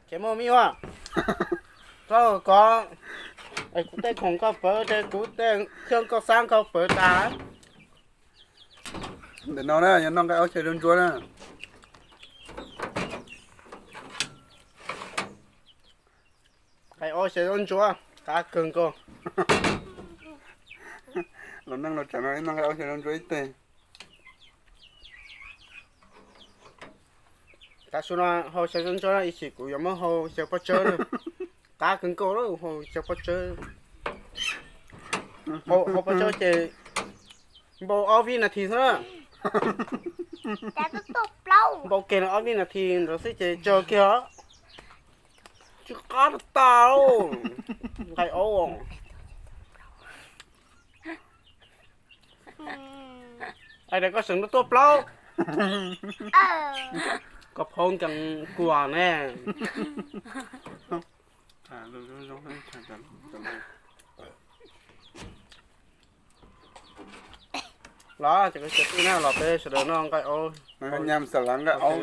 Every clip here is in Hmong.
Ces muaj me nyuam, koj kov, kuv tej khoom koj pawv, kuv tej xyoob koj xab koj pawv tas. Ntawm no na yog noj nqaij aub xyaw zuab ntsuab na. Nqaij aub xyaw zuab ntsuab qab kawg nkaus. Los neej los tsav no noj nqaij aub xyaw zuab ntsuab ib teg. Tav su no hau xyaw zuab ntsuab ib chim kuv yuav muab hau xyaw pob tsawb na. Qab kawg nkaus hau xyaw pob tsawb. Hau pob tsawb ces npau ob vib nas this xwb na. Npau kiag no ob vib nas this ntawd xwb ces tsawg kiag os. Tsis qab tas nqaij aub. Ai tias koj seem tuaj plaub, koj phaub nkees kuam ne. Los ces koj cia tij na los peb sawv daws noj nqaij aub, nyam xav lav nqaij aub,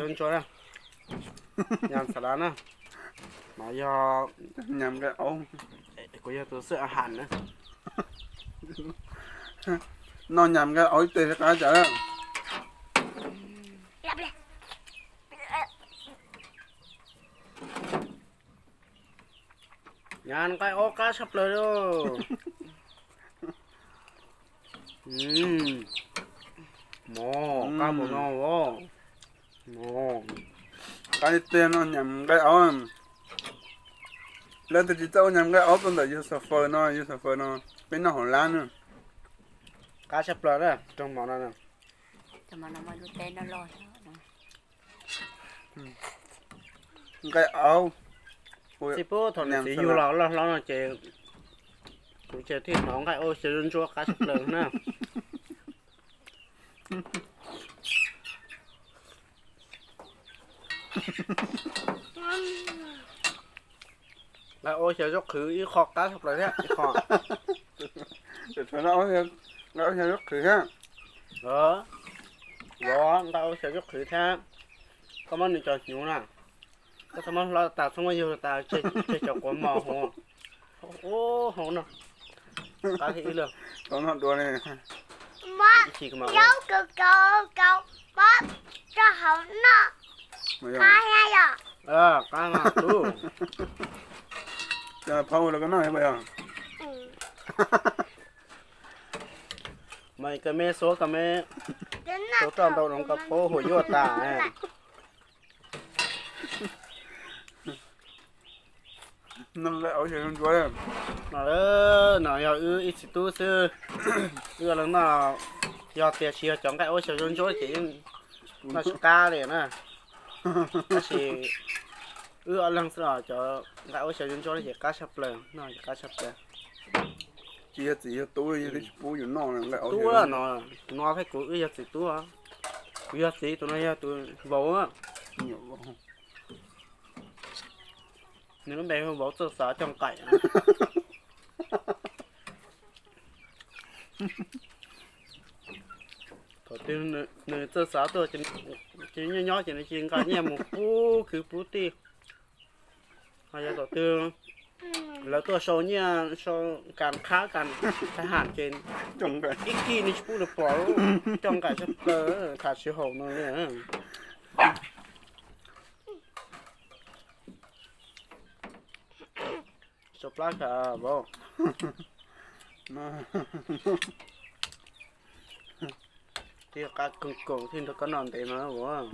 nyam xav lav na. Mas yog nyam nqaij aub, kuv yog tus xwb a has na. Noj nyam nqaij aub ib teg qab cas. Nyam nqaij aub qab tshaj plaws li. Mov qab npaum no os. Qab tiag tiag no nyam nqaij aub. Leej twg tsis txawj ua nyam nqaij aub tuaj ntawm yus xav faws no, yus xav faws no, peb noj hauv lab na. Qab tshaj plaws na, roog mov no. Nqaij aub. Txij pub thaum nws txiv yug los loj hlob no ces kuv ces thiaj hnov nqaij aub xyaw zuab ntsuab qab tshaj plaws na. Nqaij aub xyaw zuab qhwv ib qho qab tshaj plaws thiab ib qho. Nqaij aub xyaw zuab qhwv thiab. Los nqaij aub xyaw zuab qhwv thiab. Koj muab nws cov hnyuv na, koj txhob muab hlob tas, txhob muab yug tas, tseg cov quav mos hauv. Ub, hauv no. Qab thiab ib lawm. Tau noj dua li. Ib chim kuv mam ua. Qab no tub. Phauj los koj noj yog. Mas koj me xuav koj me xuav toj ntau no koj paub huam yuaj tas. Noj nqaij aub xyaw zuab ntsuab. No, no yog wb ib txiv tub xwb. Wb ua leej noj, yog tias tsis yog cov nqaij aub xyaw zuab ntsuab ces yeej noj tsis qab li na. Tab sis wb ua leej xwb los cov nqaij aub xyaw zuab ntsuab ces qab tshaj plaws, noj ces qab tshaj plaws. Tsis yog txiv yog tub, yog tsis pub yus noj nqaij aub xyaw zuab ntsuab. Tub no, kuv no thiab kuv wb yog txiv tub. Kuv yog txiv, tus no yog tus vauv. Nws lub npe hu vauv txawj xav coj nqaij. Thaum twg nws txawj xav tuaj ces nyob nyob ces nws cia nqa nyiaj mus pub kwv pub tij. Ho yog thaum twg lawv tuaj sau nyiaj sau kas qhab kas thab ham ces ib kis nws tsis pub nws pom, coj nqaij tshaj plaws, tham sij haum no li. Sau plab ka vauv. Thiaj qab koom koom thiaj nrog koj noj ntev no vauv.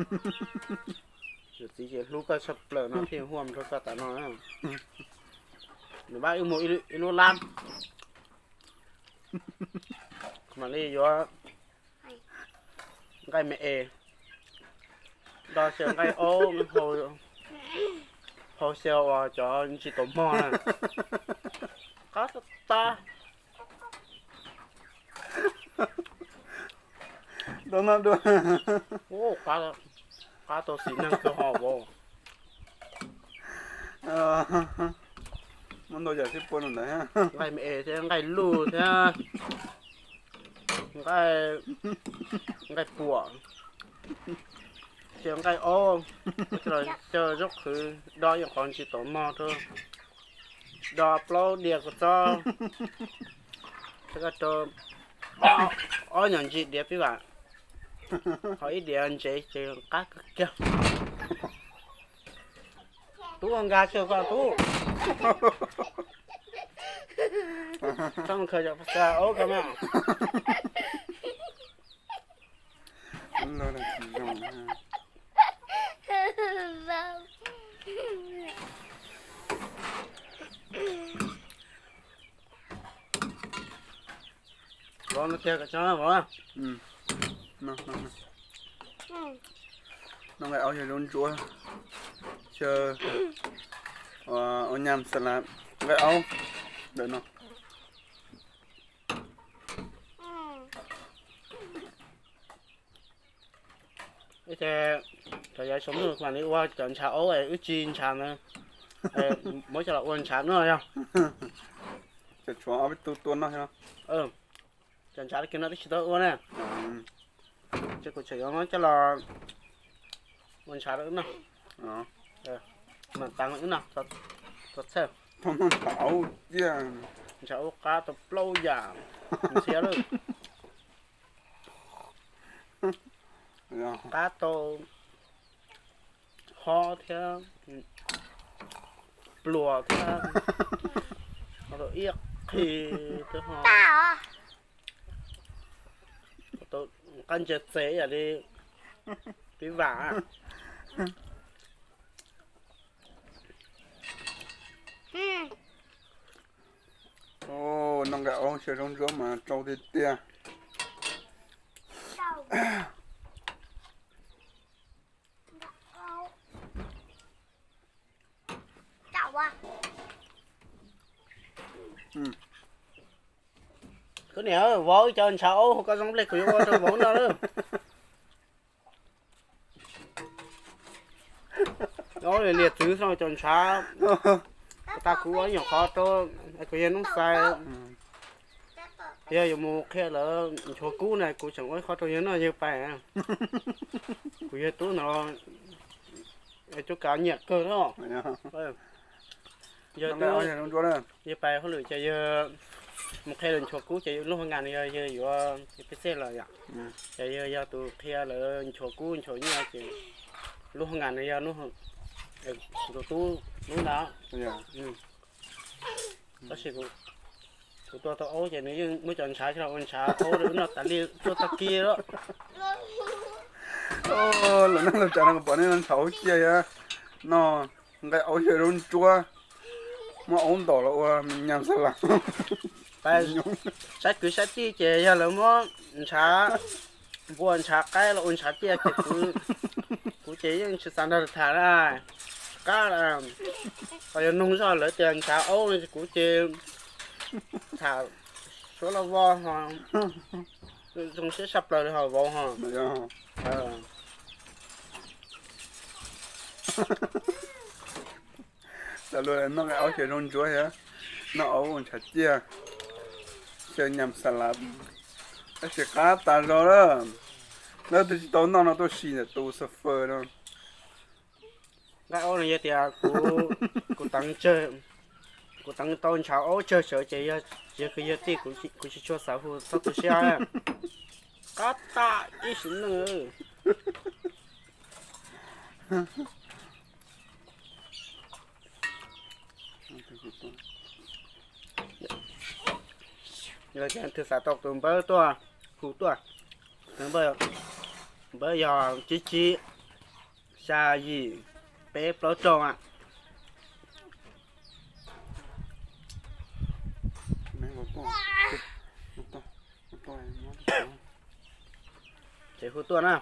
Yus txiv ces hlub koj tshaj plaws no thiaj huaj nrog koj tas no. Nws pab wb mus ib lub lab, mam li yuav nqaij me es, nto xyaw nqaij aub, hau xyaw uas cov ntsis taus mog na. Qab tag. Qab tau xis neeg kawg ho vauv. Muab ntau yam sib pua ntawd. Nqaij me es thiab nqaij luj thiab nqaij, nqaij puam. Cov nqaij aub, coj los cog zaub qhwv do ib qho ntsis tom mog rau, do plaub diav kua txob, rau ob nyuag ntsis diav pib vam, ho ib diav ntsev ces qab kawg kiag. Tub ua nkag kiag koj tub. Txhob mus khaws cov xa aub ko mas. Vov no tiag kom tso vov. Noj nqaij aub xyaw zaub ntsuab, xyaw ua nyam xas las nqaij aub ntawm no. Thaum yav saum ntuj mas nws ua cov ntshav aub es wb tsis ntshav ntawd, muab coj los ua ntshav noj yog. Cov tshuav ob peb tug tua noj. Cov ntshav kiag no twb tsis tau ua na. Ces kuv tseem yuav muab coj los ua ntshav rau wb noj. Mam tas wb noj txog txhawj. Ntshav aub qab tau plaub yam ntxhiab lawm. Qab tau hob thiab pluas thiab, ho tau ib qhi thiab ho tau qab ntsia txev ib yam li pib vam. Noj nqaij aub xyaw zaub ntsuab mas tsau tiag tiag. Koj niam, vov wb cov ntshav aub hauv koj zoo nplej kuv yuav ua rau vauv noj lawm. Ob li liag txwv xwb cov ntshav, tas kuv ua ib nyuag qhov rau, kuv yawg Nuj Xais, yog yuav mus qhia lawv nchuav kub na kuv tseem ua ib qho rau yawg noj yawg pais. Kuv yawg tub ntawd cov kav nyiam kawg no. Yawg tub, yawg pais hauj lwm ces yawg mus qhia lawv nchuav kub ces lub hauv ngas no yog yawg yuav peb xej los yom. Ces yawg yog tus qhia lawv nchuav kub nchuav nyiaj ces lub hauv ngas no yog tus tub lub ntawd. Tab sis kuv tua tau aub ces nws yeej muab cov ntshav coj los ua ntshav aub rau wb noj tas li tuaj tag kis lawm. Lawv noj lawv tsav no kuv pom nej noj ntshav aub ciaj thiab, noj nqaij aub xyaw zaub ntsuab, muab aub ntaus los ua me nyuam xas las. Saib kwv saib tij ces yog lawv muab ntshav npua ntshav qaib los ua ntshav ciaj ces kuv ces yeej tsis xav nrog lawv tham na. Qab, qhov yog noog zoj lawv tias ntshav aub no ces kuv ces tham suab loj voj ho zoo siab tshaj plaws li ho vauv ho. Xav luag noj nqaij aub xyaw zaub ntsuab thiab, noj aub ua ntshav ciaj, xyaw nyam xas las, tab sis qab tas zog lawm. Leej twg tsis tau noj no tuaj sim ntawm tus xav fawm no. Nqaij aub no yog tias kuv, kuv teev tsawg, kuv teev tau ntshav aub tsawg tsawg ces yog, yog kuv yog tij kuv tsis tshua xav hu txhob tu siab. Qab tas ib sim neej. Yog tias twg xav tau tus npawb tuaj hu tuaj. Npawb yog tsib tsib, xya yim, peb plaub rau a. Ces hu tuaj na.